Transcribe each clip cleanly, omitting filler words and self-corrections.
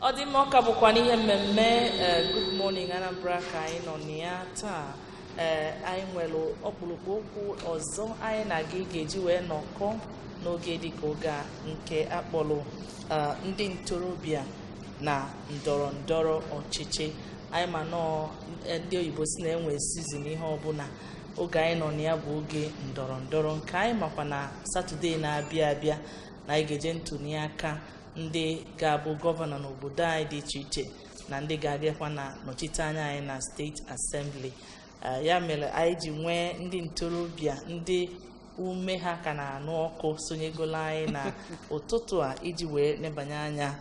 Ọ dị mma, ọ ka bụkwa n'ihe mmemme Good Morning Anambra ka anyị nọ na ya taa. Ee, anyị nwere ọkpụrụkpụ okwu ọzọ anyị na gị ga-eji wee nọkọ n'oge dịka oge a, nke akpọrọ ndị ntorobịa na ndọrọ ndọrọ ọchịchị. Anyị ma nọọ ndị oyibo si na enwe season ihe ọbụla. Oge anyị nọ na ya bụ oge ndọrọ ndọrọ, nke anyị makwa na Satọde na-abịa abịa na anyị ga-eje ntụli aka ndị ga-abụ gọvanọ n'obodo anyị dị iche iche na ndị ga-abịakwa na nọchite anya anyị na steeti assembly. Ya mere anyị ji nwee ndị ntorobịa, ndị ume ha ka na-anụ ọkụ, sonyegolo anyị na ụtụtụ a iji wee nebanye anya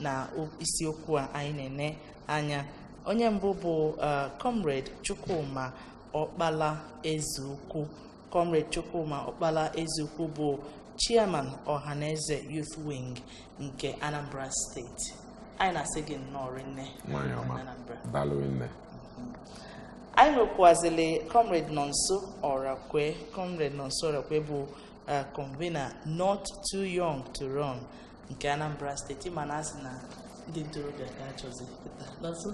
na isiokwu a anyị na-ene anya. Onye mbụ bụ Comrade Chukwuma Ọkpala Ezeukwu. Comrade Chukwuma Ọkpala Ezeukwu bụ chairman Ọhaneze Youth Wing nke Anambra Steeti. Anyị na-asị gị nnọọ rinne. Nwanyị ọma. Na Anambra. Daalụ nne. Anyị nwekwazịrị Comrade Nonso Ọrakwe. Comrade Nonso Ọrakwe bụ convener Not Too Young to Run nke Anambra Steeti, mana a sị na ndị ntorobịa ka achọzi kịta. Nonso?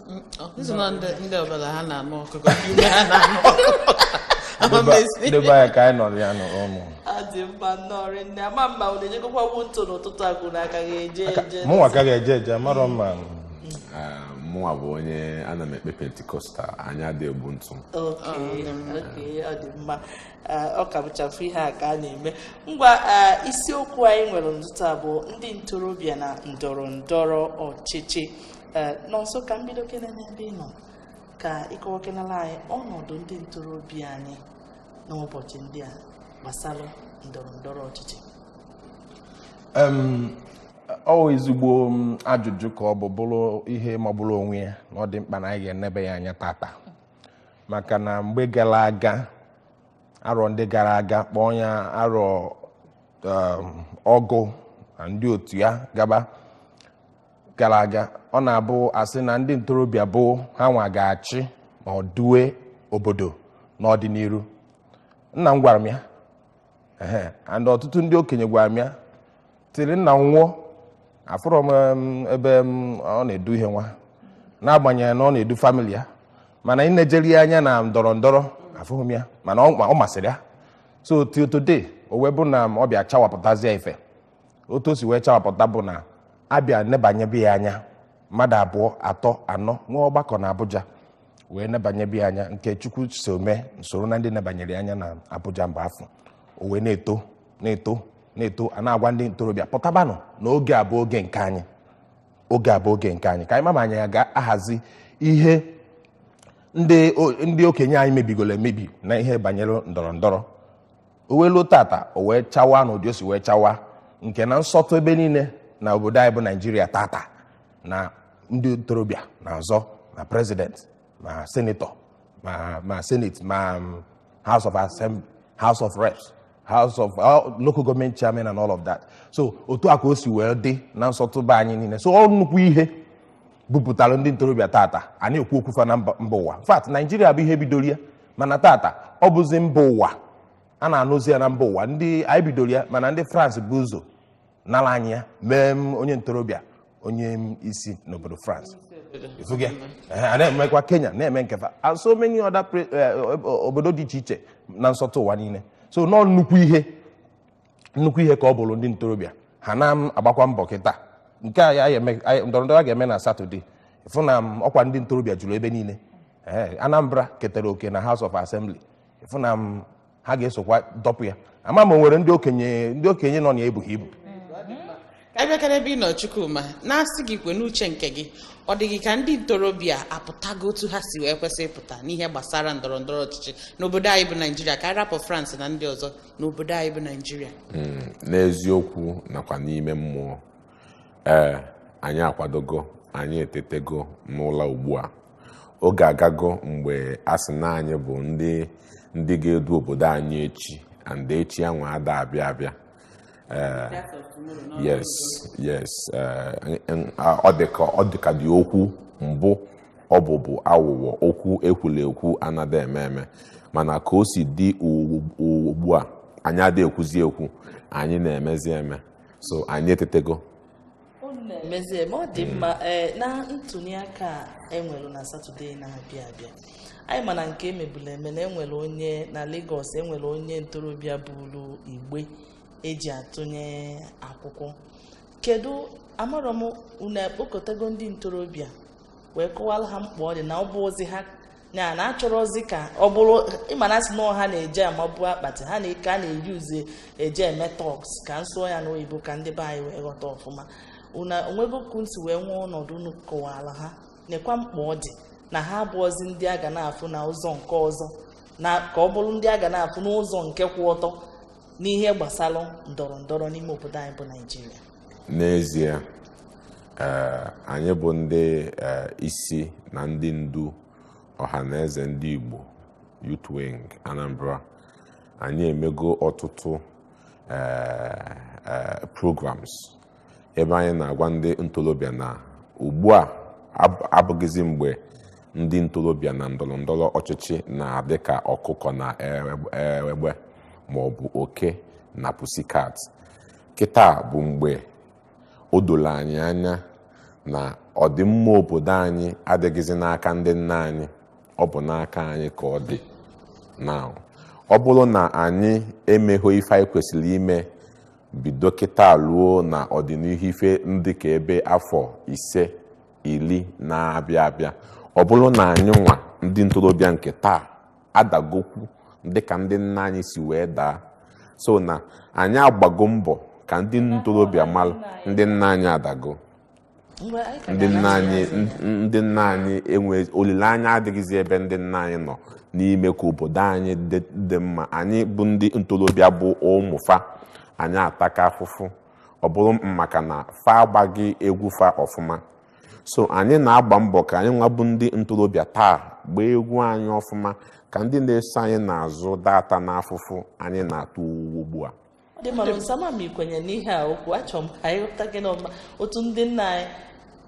Ndị nọ ndị ọbụla ha na-anụ ọkụkọ, ume ha na-anụ ọkụkọ. Amamezi. Ndị be anyị ka anyị nọrọ ya nọrọ ụmụ. Ọ dị mma, nnọọ rinne. Ama mma unu ejegokwa ntụ n'ụtụtụ agụ n'aka ga-eje eje? Mụnwa ka ga-eje eje, amarọ mma. Mụnwa bụ onye ana m ekpe Pentecostal, anyị adị egbu ntụ. Oke, ọ dị mma. Ọ ka bụchafụ ihe a ka a na-eme. Ngwa, isiokwu anyị nwere n'ụtụtụ a bụ ndị ntorobịa na ndọrọ ndọrọ ọchịchị. Nọ nso ka mbido kene n'ebe ị nọ ka ịkọwakenala anyị ọnọdụ ndị ntorobịa anyị n'ụbọchị ndị a gbasara ndọrọ ndọrọ ọchịchị. Ọ ezigbo ajụjụ ka ọ bụ, bụrụ ihe magburu onwe ya na ọ dị mkpa na anyị ga-enebe ya anya tata, maka na mgbe gara aga, arọ ndị gara aga, kpọọ ya arọ 90 na ndị otu ya gaba gara aga, ọ na-abụ asị na ndị ntorobịa bụ ha nwa ga-achị ma ọ duwe obodo n'ọdịnihu. Nna m gwara m ya ehe, and ọtụtụ ndị okenye gwara m ya tiri nna m nwụọ, afụrọ m ebe m ọ na-edu ihe nwa, n'agbanyeghị na ọ na-edu family ya, mana ị na-ejeri ya anya na ndọrọ ndọrọ, afụghị m ya, mana ọ masịrị ya. So till today, o wee bụ na ọ bịa chawapụtazie ife. Otu o si wee chawapụta bụ na abịa nebanyebe ya anya, mmadụ abụọ, atọ, anọ nwee ọgbakọ na Abuja wee nebanyebe ya anya, nke Chukwu so mee nsoro na ndị nebanyere ya anya na Abuja mgbe afọ. O wee na-eto, na-eto, na-eto, a na-agwa ndị ntorobịa pụtabanụ na oge a bụ oge nke anyị, oge a bụ oge nke anyị, ka anyị mama anyị ya ga-ahazi ihe ndị okenye anyị mebigoro emebi na ihe banyere ndọrọ ndọrọ. O wee luo tata, o wee chawa n'ụdị o si wee chawa, nke na nsọtụ ebe niile na obodo anyị bụ Naijiria tata na ndị ntorobịa na-azọ ma president, ma senator, ma senate, ma House of Assembly, House of Reps, House of local government chairman and all of that. So otu a ka o si wee dị na nsọtụ be anyị niile. So ọ nnukwu ihe bupụtara ndị ntorobịa tata a na-ekwu okwu fa na mba ụwa. In fact, Naijiria bụ ihe bidoro ya, mana tata ọ bụzi mba ụwa a na-anụzi ya na mba ụwa. Ndị anyị bidoro ya, mana ndị France bụ ụzọ nara anyị ya, mee m onye ntorobịa onye m isi n'obodo France. Ifuge? Ehe, a na-emekwa Kenya, na-eme nkefa and so many other obodo dị iche iche na nsọtụ ụwa niile. So nọọ nnukwu ihe, nnukwu ihe ka ọ bụrụ ndị ntorobịa ha na-agbakwa mbọ kịta nke a ya eme ndọrọ ndọrọ a ga-eme na Satọde. Ịfụ na m, ọkwa ndị ntorobịa juru ebe niile. Ee, Anambra ketara oke na House of Assembly. Ịfụ na m, ha ga-esokwa dọpụ ya. Ama ma o nwere ndị okenye, ndị okenye nọ na ebughị ibu. Ka anyị bịakara ebe ị nọ, Chukwuma, na-asị gị kwe n'uche nke gị, ọ dị gị ka ndị ntorobịa apụtago otu ha si wee kwesị ịpụta n'ihe gbasara ndọrọ ndọrọ ọchịchị n'obodo anyị bụ Naijiria, ka anyị rapụ France na ndị ọzọ, n'obodo anyị bụ Naijiria? N'eziokwu nakwa n'ime mmụọ, ee, anyị akwadogo, anyị etetego n'ụlọ ugbu a. Oge agago mgbe a sị na anyị bụ ndị ga-edu obodo anyị echi, and echi anwa ada abịa abịa. Yes, ọ dị ka dị okwu mbụ ọ bụ awụwọ okwu ekwula ekwu anaghị eme eme, mana ka o si dị ugbu a, anyị adịghị ekwuzi ekwu, anyị na-emezi eme. So anyị etetego. Unu Na-emezie ma ọ dị mma. Ee, na ntụli aka a enwere na Satọde na-abịa abịa, anyị ma na nke emebula eme na enwere onye na Lagos, enwere onye ntorobịa buru igbe eji atụnye akwụkwọ. Kedu, amarọ m, unu ekpokọtago ndị ntorobịa wee kọwara ha mkpa ọ dị na ọ bụ ozi ha na na-achọrọzi ka ọ bụrụ ịma na asị na ha na-eje amabu akpati ha na ka a na-eyi uze eje eme talks, ka m sụọ ya n'oyibo ka ndị be anyị wee ghọta ọfụma. Unu onwego ka unu si wee nwee ọnọdụ unu kọwara ha nekwa mkpa ọ dị na ha abụọzi ndị a ga na-afụ na ụzọ nke ọzọ, na ka ọ bụrụ ndị a ga na-afụ n'ụzọ nke kwụ ọtọ n'ihe gbasara ndọrọ ndọrọ n'ime obodo anyị bụ Naijiria? N'ezie, ee, anyị bụ ndị isi na ndị ndu Ọhaneze Ndị Igbo Youth Wing Anambra, anyị emego ọtụtụ programs ebe anyị na-agwa ndị ntorobịa na ugbu a abụghịzi mgbe ndị ntorobịa na ndọrọ ndọrọ ọchịchị na-adị ka ọkụkọ na egbe ma ọ bụ oke na pussycat. Kịta bụ mgbe o doro anyị anya na ọdịmma obodo anyị adịghịzi n'aka ndị nna anyị, ọ bụ n'aka anyị ka ọ dị now. Ọ bụrụ na anyị emeghị ife anyị kwesịrị ime bido kịta ruo na ọdịnihu, ife ndị ka ebe afọ 5, 10 na-abịa abịa, ọ bụrụ na anyị nwa ndị ntorobịa nke taa adagokwu dịka ndị nna anyị si wee daa, so na anyị agbago mbọ ka ndị ntorobịa malụ ndị nna anyị adago. Mgbe anyị ka Ndị nna ga-anachi anyị azụ. Ndị nna anyị enwe olileanya adịghịzi ebe ndị nna anyị nọ n'ime ka obodo anyị dị mma. Anyị bụ ndị ntorobịa bụ ụmụfa, anyị ataka afụfụ ọ bụrụ maka na fa agbaghị egwu fa ọfụma. So anyị na-agba mbọ ka anyị nwa bụ ndị ntorobịa taa gbaa egwu anyị ọfụma, ka ndị na-eso anyị n'azụ data n'afụfụ anyị na-atụ ugbu a. Ọ dị mma. Nsama m ikwenye n'ihe a okwu, achọrọ m ka anyị ghọta gị n'ọma otu ndị nna anyị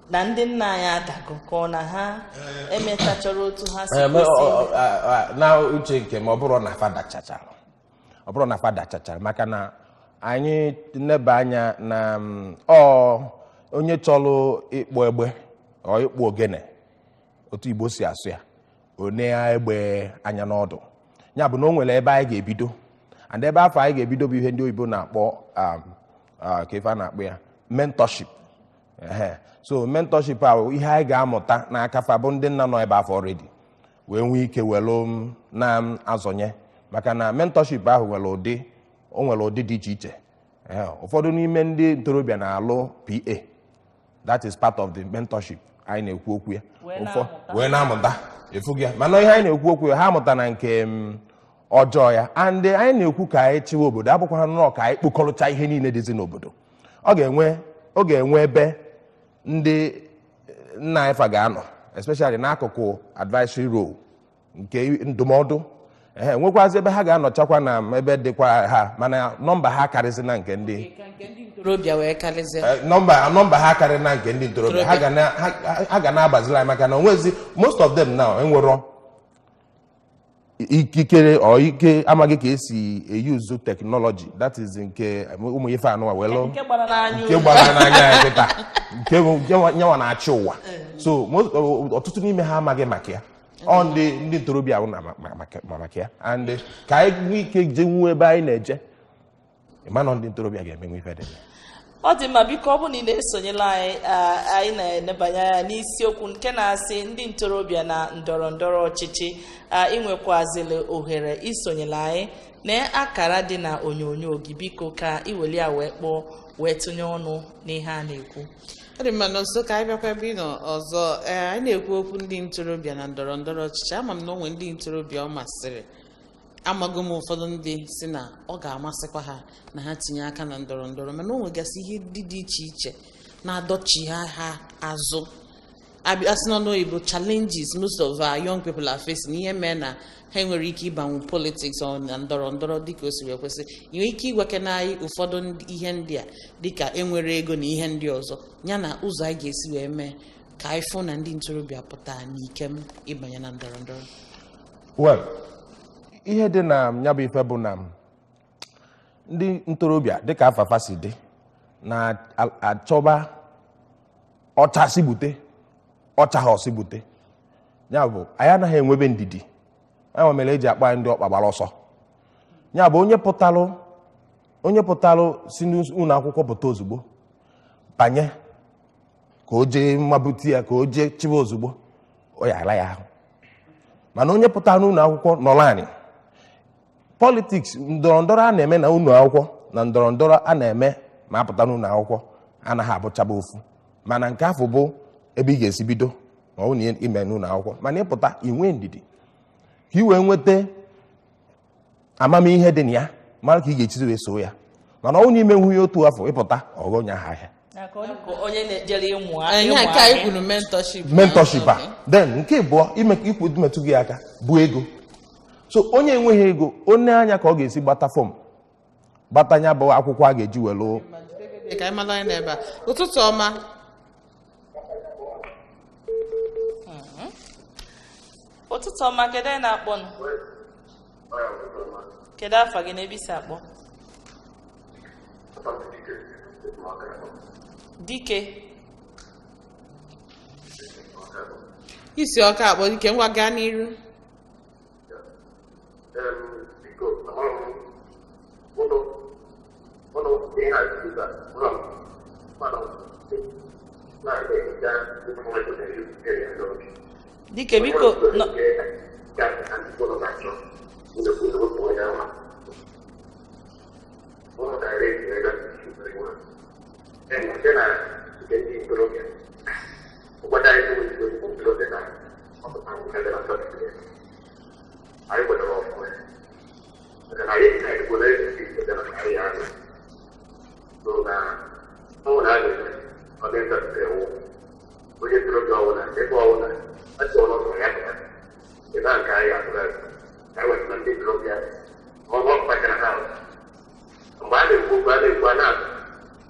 na ndị nna anyị adago, ka ọ na ha emetachọrọ otu ha si kwesị ime. Na uche nke m, ọ bụrụ na fada chachara, ọ bụrụ na fada chachara, maka na anyị neba anya na ọ onye chọrọ ịkpụ egbe ọ ịkpụ ogene, otu Igbo si asụ ya, one egbe anya n'ọdụ ya bụ na o nwere ebe anyị ga-ebido, and ebe afọ anyị ga-ebido bụ ihe ndị oyibo na-akpọ ka ife a na-akpọ ya mentorship. Ehe. So mentorship ahụ, ihe anyị ga-amụta n'aka fa bụ ndị nna nọ ebe afọ already wee nwee ike welu m na-azọnye, maka na mentorship ahụ nwere ụdị, o nwere ụdị dị iche iche. Ehe, ụfọdụ n'ime ndị ntorobịa na-alụ PA, that is part of the mentorship anyị na-ekwu okwu ya. Wee na-amụta. Wee na-amụta efu ya, mana ihe anyị na-ekwu okwu ya, ha amụta na nke ọjọọ ya. And anyị na-ekwu ka anyị chịwa obodo, abụkwa nnọọ ka anyị kpokọrọcha ihe niile dịzi n'obodo. Ọ ga-enwe ebe ndị nna anyị fa ga-anọ, especially n'akụkụ advisory role nke ndụmọdụ. Ehe, nwekwazi ebe ha ga-anọchakwa na ebe dịkwa ha, mana nọmba ha karịsị na nke ndị Ka nke ndị ntorobịa wee karịzie. Nọmba ha karịrị na nke ndị ntorobịa, ha ga na-agbaziri anyị, maka na onwezi most of them now enwero ikikere ọ ike, amaghị ka esi eyuzu technology, that is nke ụmụ ife anụwa welu nke gbara n'anya. Nke gbara n'anya anyị kịta, nke nyanwa na-achị ụwa. So ọtụtụ n'ime ha amaghị maka ya. Ọ ndị ntorobịa ahụ na maka ya, and ka anyị nwee ike jee nwuo ebe anyị na-eje, ịma na ndị ntorobịa ga-emenwe ife dị mma. Ọ dị mma. Biko, ọ bụ na ị na-esonyela anyị, anyị na-enebanye anya n'isiokwu nke na-asị ndị ntorobịa na ndọrọ ndọrọ ọchịchị. Ị nwekwazịrị ohere isonyere anyị na akara dị na onyonyo gị. Biko, ka iweli ya wee kpọọ wee tụnye ọnụ n'ihe a na-ekwu. Ọ dị mma. Nọnso, ka anyị bịakwa ebe ị nọ ọzọ. Ee, anyị na-ekwu okwu ndị ntorobịa na ndọrọ ndọrọ ọchịchị. Ama m na onwe ndị ntorobịa ọ masịrị, amago m ụfọdụ ndị si na ọ ga-amasịkwa ha na ha tinye aka na ndọrọ ndọrọ, mana o nwegasị ihe ndị dị iche iche na-adọchi ha azụ. Asị nọ n'oyibo challenges most of our young people are facing, ihe mee na ha enwere ike ịbanwu politics ọ na ndọrọ ndọrọ dịka o si wee kwesị. Ị nwere ike ịgwakena anyị ụfọdụ ihe ndị a, dịka enwere ego na ihe ndị ọzọ, ya na ụzọ anyị ga-esi wee mee ka anyị fụ na ndị ntorobịa pụta n'ikem ịbanye na ndọrọ ndọrọ? Well, ihe dị na ya bụ ife bụ na ndị ntorobịa, dịka afafa si dị, na-achọba Ọcha si gbute, ọcha ha ọsị gbute. Ya bụ, anyị anaghị enwebe ndidi. Anyị mere eji akpọ anyị ndị ọkpa gbara ọsọ. Ya bụ, onye pụtalụ si n'ụlọ akwụkwọ pụta ozugbo banye ka o jee mmabute ya, ka o jee chịba ozugbo, ọ ya ala ya ahụ. Mana onye pụtara n'ụlọ akwụkwọ nọrọ anyị, politics, ndọrọ ndọrọ a na-eme na ụlọ akwụkwọ na ndọrọ ndọrọ a na-eme ma apụta n'ụlọ akwụkwọ anaghị abụchaba ofu. Mana nke afọ bụ ebe ị ga-esi bido ma ọ bụ na ime n'ụlọ akwụkwọ, mana ịpụta, inwe ndidi ka ị wee nweta amamihe dị na ya, mara ka ị ga-echizi wee soo ya. Mana ọ bụ na ime nwunye otu afọ, ịpụta, ọghọ onye ahụ ahịa. Na ka ọ dị ka onye na-ejere ịmụ Anyị ịmụ nke anyị ahịa. kwuru mentorship. Mentorship a. Then nke abụọ, ime ikwu metụ gị aka bụ ego. So onye enweghị ego, onye anya ka ọ ga-esi gbata form, gbata ya bụ akwụkwọ a ga-eji welu? Ka anyị mara onye nọ ebe a. Ụtụtụ ọma. Ụtụtụ ọma. Kedu onye na-akpọ nụ? Kedu afa gị na ebe isi akpọ? Dike. Isi ọka akpọ dike, ngwa, gaa n'iru. Biko, amara m ụlọ ụlọ ihe a jiri ụlọ mmadụ na-ehicha mmadụ na-erute ya n'obi. Dike, biko ụlọ na-achọ ụlọ ụlọ wepụ onye ahụ ụlọ ga-ere ebe nke na nke ndị ntorobịa ụgbọdọ anyị bụ ndị ntorobịa na ọpụta nke dị na Satọde anyị kwadoro ọfụma, maka na anyị na-ekwu na ezi na anyị ahụ so na ọ na a ga-eme ọ dị Satọde wụ onye ntorobịa ọbụla ebe ọbụla achọ ọnụ ọzọ ya pụta ebe a nke anyị atụrụ anyị ka anyị wetara ndị ntorobịa ma ọ kpachara ha mgbe a na-ekwu okwu a na-ekwu a na-atụ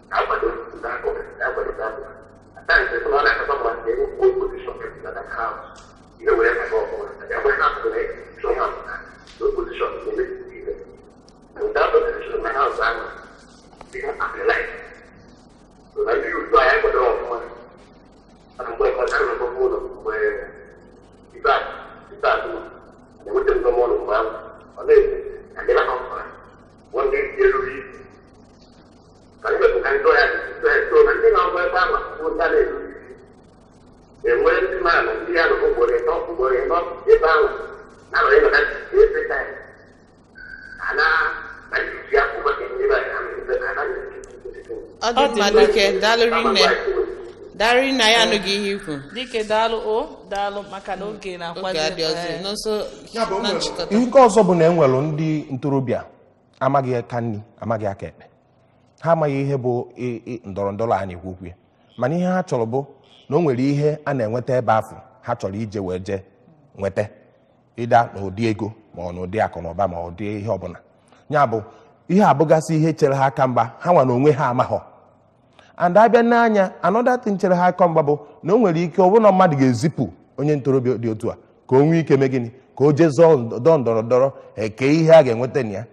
ka akwado ndị akụkụ ka akwado ndị akụkụ ata nke sị na ọ na-akakwa mma ka enwekwu opposition na that house ihe were maka ọfụma ya bụ ha pụrụ na chọ ha pụta na opposition na-eme ihe without opposition na house ahụ ihe apịlaị. So na ndị otu anyị kwadoro ọfụma. Mana mgbe ọ na-anọkọ ụlọ mgbe ikpeazụ na-enweta ndọmọdụ mgbe ahụ ọ na-ekwu na ndị ha ọfụma bụ ndị eruru isi ka ndị ka ndị ọya so na ndị na-ọgụ ebe ahụ bụ ndị a na-eru isi enwere ndị mmadụ ndị ya nọ ugboro 3, ugboro 4 ebe ahụ na-anọghị nọ na every time ha na na iji akwụkwọ ka ndị be anyị ha na Ọ dị mma, dike, daalụ rinne, daalụ rinne. Anyị anụghị ihe ikwu. Dike, daalụ o, daalụ maka na oge na-akwazi. Oge adị ọzọ n'ọsọ na nchịkọta. Nke ọzọ bụ na enwere ndị ntorobịa amaghị aka nri, amaghị aka ekpe. Ha amaghị ihe bụ ndọrọ ndọrọ a na-ekwu okwu ya, mana ihe ha chọrọ bụ na o nwere ihe a na-enweta ebe afọ ha chọrọ ije wee jee nweta ịda n'ụdị ego, ma ọ n'ụdị akụ na ụba, ma ọ dị ihe ọbụla. Ya bụ ihe abụgasị ihe chere ha aka mgba, ha nwa na onwe ha amaghọ. And abịa n'anya, another thing chere ha aka mgba bụ na o nwere ike ọ bụrụ na mmadụ ga-ezipụ onye ntorobịa dị otu a ka o nwee ike mee gịnị, ka o jee zọọ dọọ ndọrọ ndọrọ, eke ihe a ga-enweta na ya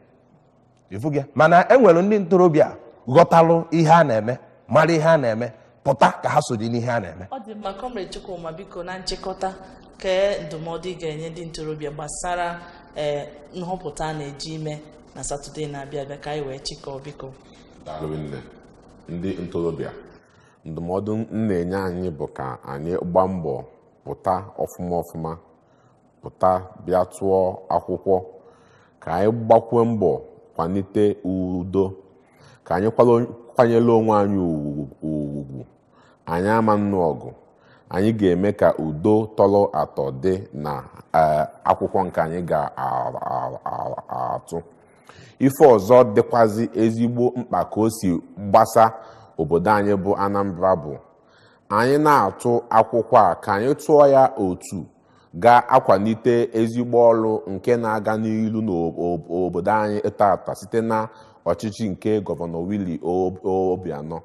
ifu gị. Mana e nwere ndị ntorobịa ghọtalụ ihe a na-eme, mara ihe a na-eme, pụta ka ha sonye n'ihe a na-eme. Ọ dị mma. Comrade Chukwuma, biko, na nchịkọta, kee ndụmọdụ ị ga-enye ndị ntorobịa gbasara nhọpụta a na-eji ime na Satọde na-abịa abịa, ka anyị wee chịkọọ, biko. Daalụ nne. Ndị ntorobịa, ndụmọdụ m na-enye anyị bụ ka anyị gbaa mbọ pụta ọfụma ọfụma, pụta bịa tụọ akwụkwọ, ka anyị gbakwuo mbọ kwalite udo, ka anyị kwanyere onwe anyị ugwu. Anyị ama nnụ ọgụ, anyị ga-eme ka udo tọrọ atọ dị na akwụkwọ nke anyị ga-atụ. Ife ọzọ dịkwazị ezigbo mkpa ka o si gbasa obodo anyị bụ Anambra bụ anyị na-atụ akwụkwọ a, ka anyị tụọ ya otu ga-akwalite ezigbo ọrụ nke na-aga n'ilu n'obodo anyị tata site na ọchịchị nke Gọvanọ Willie Obianọ.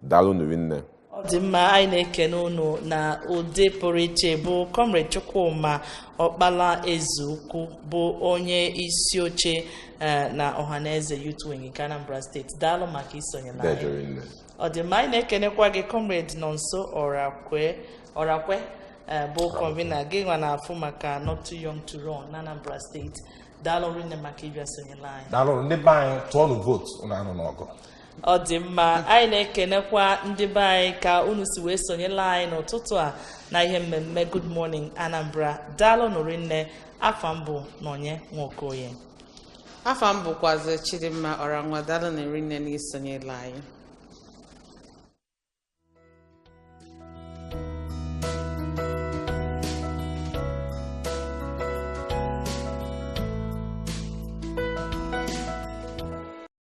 Daalụ nne. Ọ dị mma. Anyị na-ekene unu na ụdị pụrụ iche. Bụ Comrade Chukwuma Ọkpala Ezeukwu, bụ onye isi oche na Ọhaneze Youth Wing nke Anambra Steeti, daalụ maka isonye na anyị. Dejere nne. Ọ dị mma, anyị na-ekenekwa gị, Comrade Nonso Ọrakwe Ọrakwe, bụ convener gị nwa na-afụ maka Not Too Young to Run na Anambra Steeti. Daalụ rinne maka ịbịa sonyela anyị. Daalụ, ndị be anyị. Tụọnụ vootu, unu anụ n'ọgụ. Ọ dị mma, anyị na-ekenekwa ndị be anyị ka unu si wee sonyela anyị n'ụtụtụ a na ihe mmemme Good Morning Anambra. Daalụ nụrụ nne. Afa mbụ Nọnye Nwokoye. Afa m bụkwazi Chidimma Ọranwa. Daalụ na rinne na isonyela anyị.